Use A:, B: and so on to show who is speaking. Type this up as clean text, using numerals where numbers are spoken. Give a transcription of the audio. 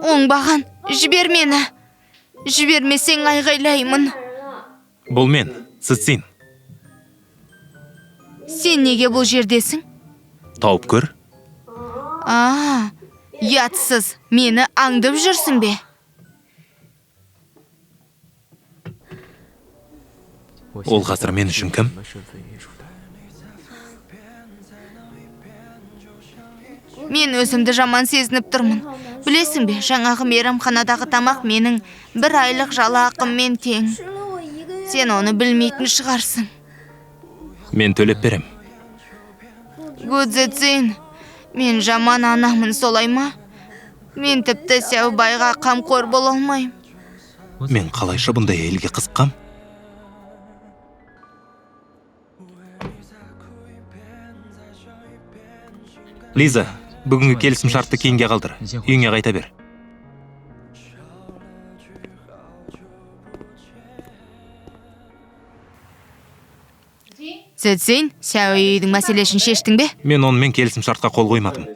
A: Оңбаған, жібер мені. Жібермесең айғайлаймын.
B: Бұл мен, Цицин.
A: Сен неге бұл жердесің?
B: Тауып көр.
A: А, ұятсыз, мені аңдып жүрсің бе?
B: Ол қазір мен үшін кім?
A: Мен өзімді жаман сезініп тұрмын. Білесің бе, жаңағы мейрамханадағы тамақ менің бір айлық жалақыммен тең. Сен оны білмейтін шығарсың.
B: Мен төлеп берем.
A: Гудзецин, мен жаман анамын, солай ма? Мен тіпті Сяобайға қамқор бола алмаймын.
B: Мен қалайша бұндай әйелге қызыққам? Лиза, бүгінгі келісім шартты кейінге қалдыр. Үйіңе қайта бер.
A: Цзэцин, Сяо Юйдің мәселесін шештің бе?
B: Мен онымен келісім шартқа қол қоймадым.